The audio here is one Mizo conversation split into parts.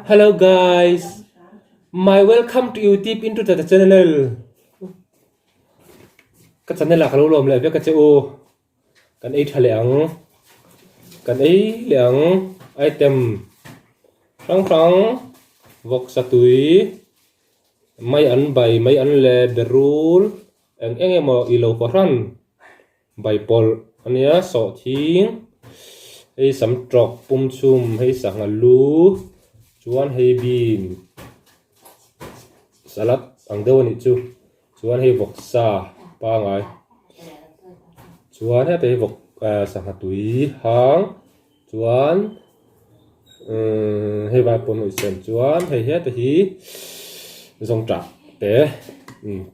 Hello guys, my welcome to YouTube into the channel. Ka channel ah ka lo lawm leh vek a che u. Kan ei tha leh ang. Kan ei leh ang item hrang hrang vawk satui mai an bai mai an le berul eng eng emaw i lo fahran Bai pawlh a nia, sawhthing, hei sam tawk pum chhum, hei sangha lu, chuan hei bean salad ang deuh a nih chu, chuan hei vawksa pangai, chuan heta hi vawk ah sangha tui hang, chuan umm hei vai pawh nawih sen chuan hei heta hi zawngṭah te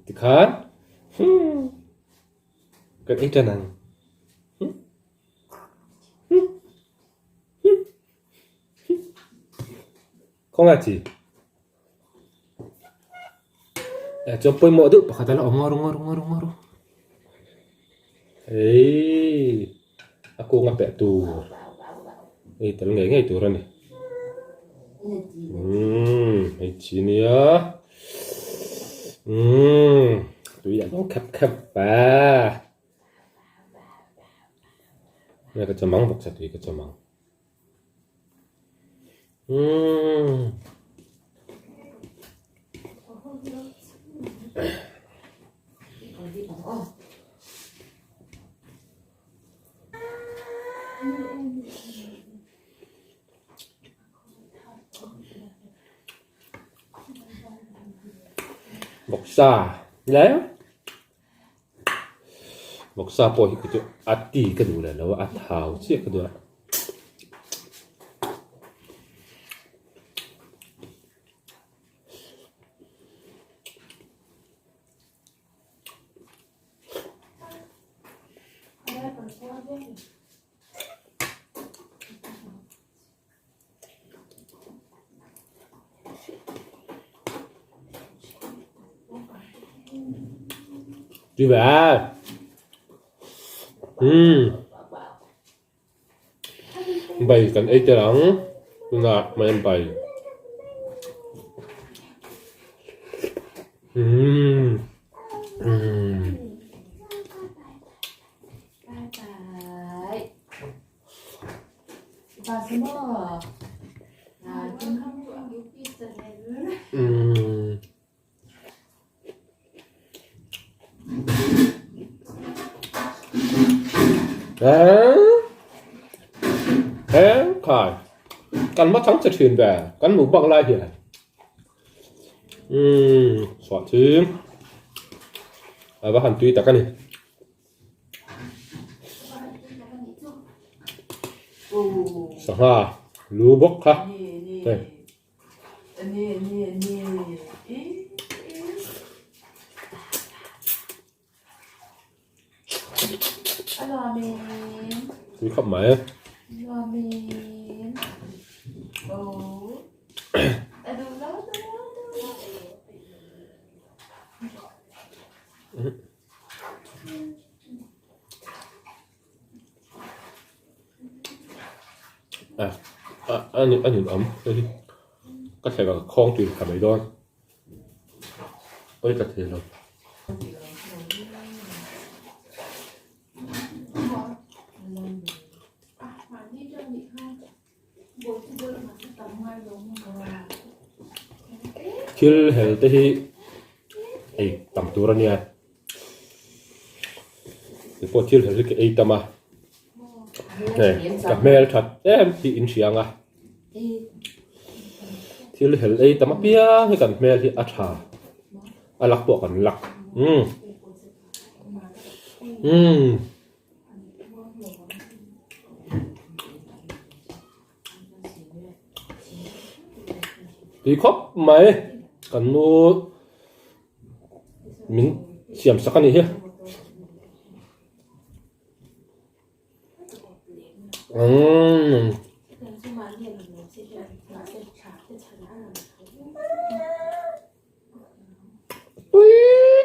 tikhan hmm. Kan ei tan ang. Khawngaih chi. Eh chuan pawimawh deuh pakhat a la awm ngaru ngaru ngaru ngaru. Ei a kung a peh tur. Ei tel ngei ngei tur a ni. Umm hei chi nia. Umm tui a lo khep khep va. Nge ka chawm ang bawk sa tui ka chawm ang. Umm. Vawksa le vawksa pawh hi chu a ti ka duh leh lo a a thau chiah ka duh a. Đi về. Umm. Bai kan ei tel ang. Tunah mai an bai. Umm. Umm. Umm. He khai kan ma thang che thin ve kan mu bak lai hian umm suah thim a va han tui tak a ni. Sangha lu bawk kha hei. Tui khawp mai. A a a nun awm hei hi ka thleng ang khawng tui tha mai dawn pawi ka thei lo. Thil hel te hi ei tam tur a nia keipawh thil hel hi ka ei tam a hei ka hmel that em tih in hria ang a thil hel ei tam apiang hi kan hmel hi a tha a lak pawh kan lak umm umm. Tui khawp mai kan nu min siam sak a nih hi. Umm. Tui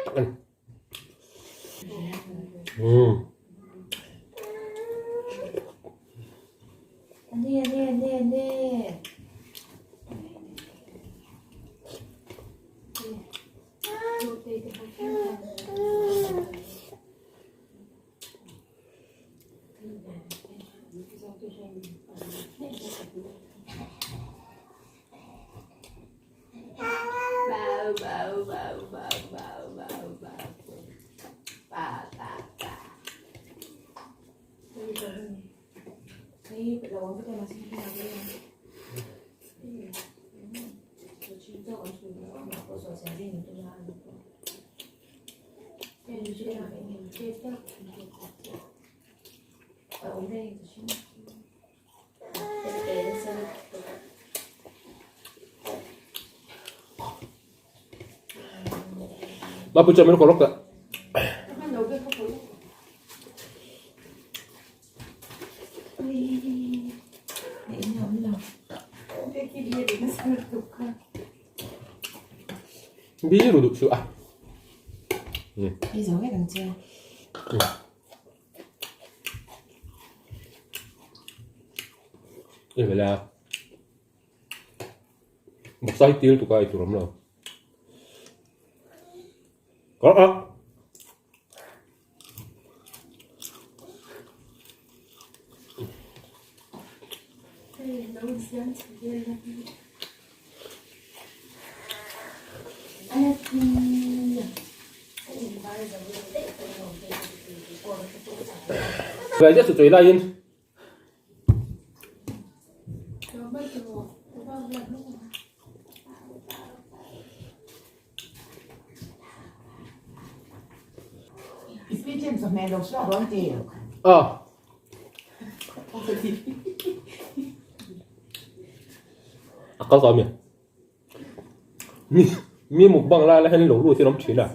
tak a ni. Mapu chuan min kawr lawk ta. Bi ru duh chu a. Đi giấu hết đằng chưa? Như vậy là một sai tiêu tụi coi tụi lắm rồi. Có á. Vậy chứ tụi lại yên. Aw. A kal tawh ami? Mi mi mukbang lai lai hian lo lut hi an awm thin a.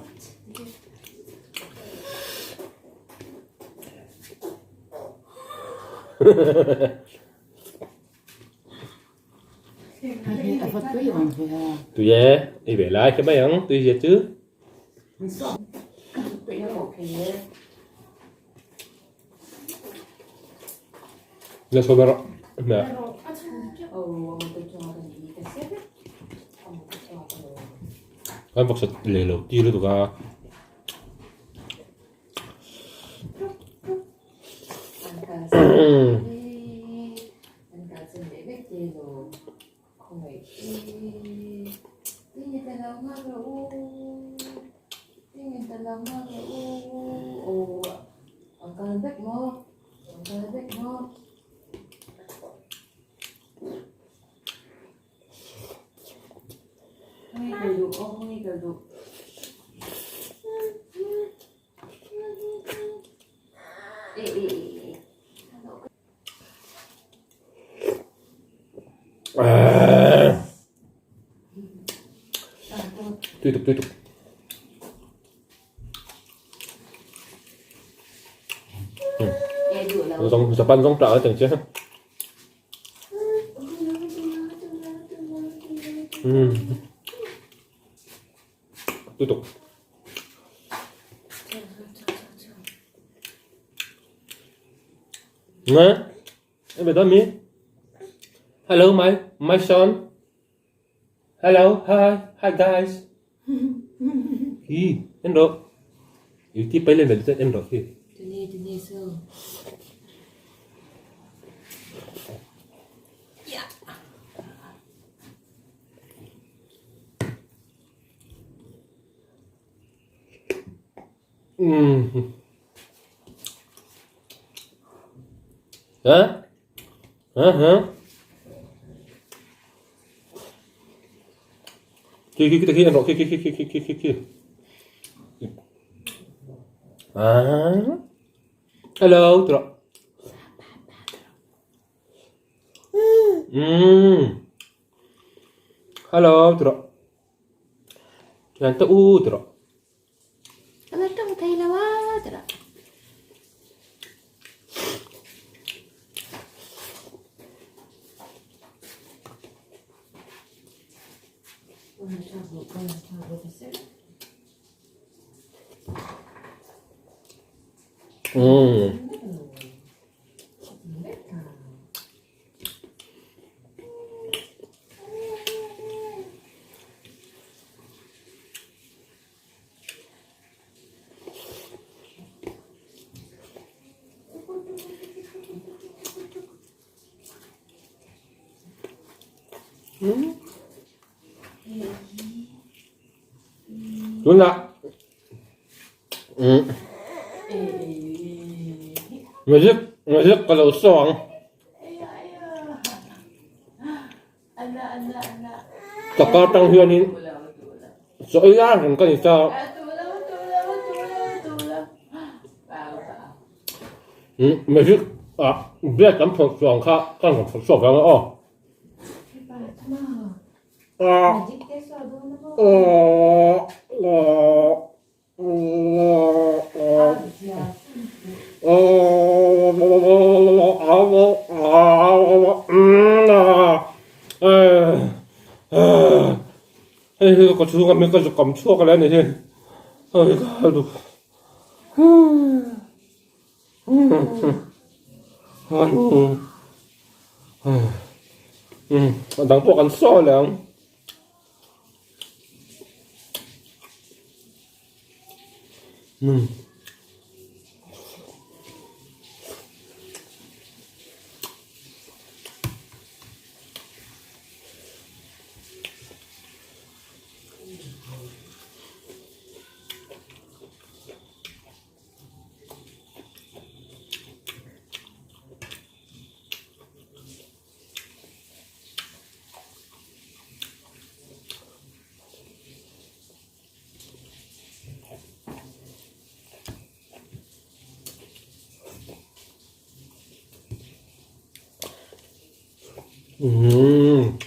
Tui e, ei ve lai kha mai ang tui zia chu. La saw ber meh. Kan vawksa leh lo ti lutuk a. Tui tuk tui tuk. Zong Japan zong ṭah a che. Tui tuk. Nè, em về đó mi. Hello my my son. Hello, hi, hi guys. Hi, en rawh. I ti pai len ve chuan en rawh khi. Tuni tuni su. Hả? Hả hả? Khi khi khi en rawh khi khi khi khi khi khi khi. Ah. Hello, trawh. Umm. Hello, trawh. Thian te u trawh. Ka la tawng thei lo a trawh. Umm. Tunah umm music music ka lo saw ang. Ka kar tang hianin. Chaw ei lai reng ka ni ta. Magic ah bread kan phawrh chhuah ang kha ka rawn phawrh chhuak vang a aw. Hei hi ka chhunga mi ka zuk kam chhuak a le a ni hi a dang pawh kan sawi leh ang. Umm.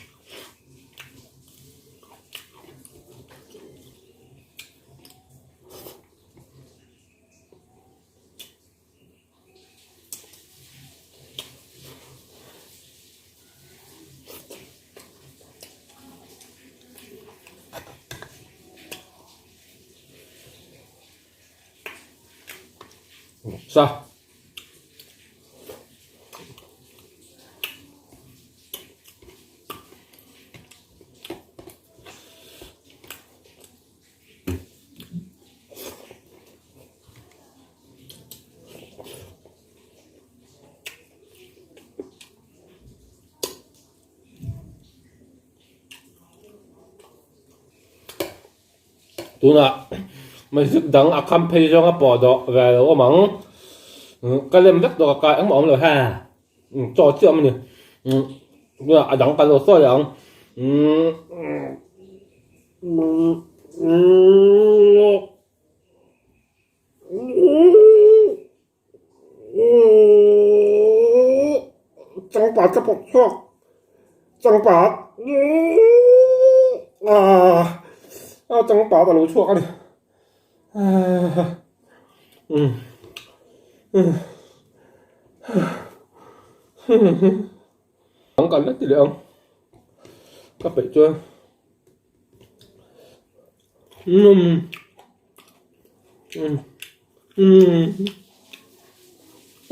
Sa. Tunah magic dang a kham phei zawnga pawh dawh ve lo awm ang. Ka lem vek dawh ka kai engmah awm lo ha. Chaw chiah awm a ni. Tunah a dang kan lo sawi leh ang. Changpat ka pawk chhuak changpat ah changpat a lo chhuak a ni ang kan la ti leh ang ka peih chuan umm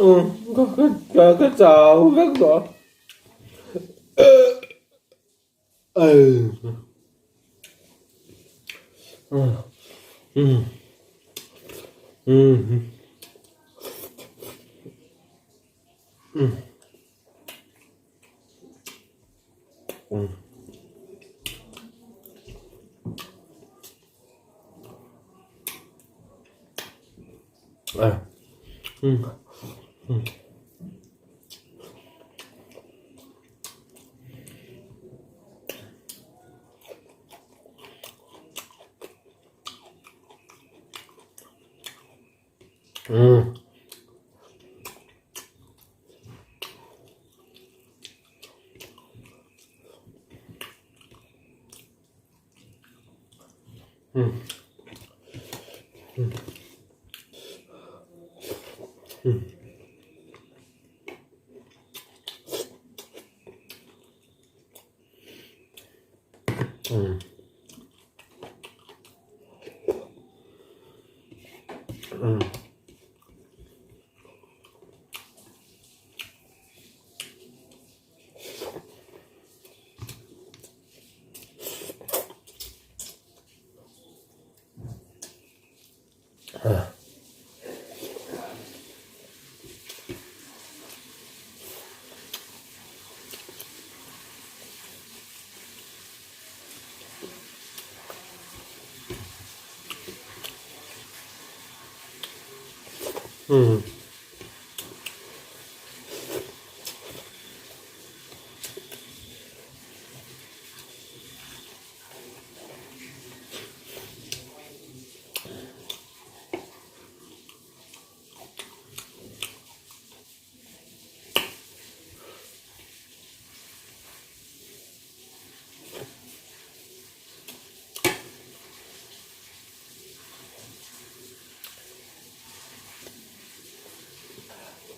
umm ka ka chau vek tawh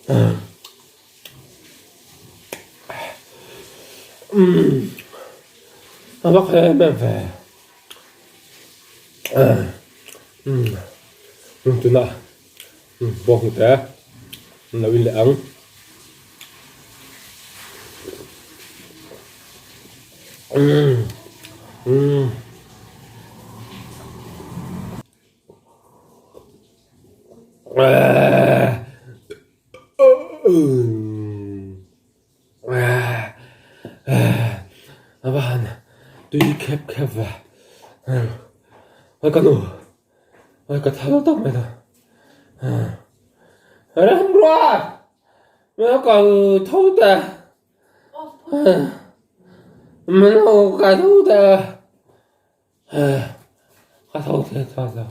A vak em em ve. Tunah bawnghnute an lo in leh ang. A va han tui khep khep ve ka nu ka thal tak mai ta Remruat ka tho te min lo ka tho te. Ka tho thei ta lo.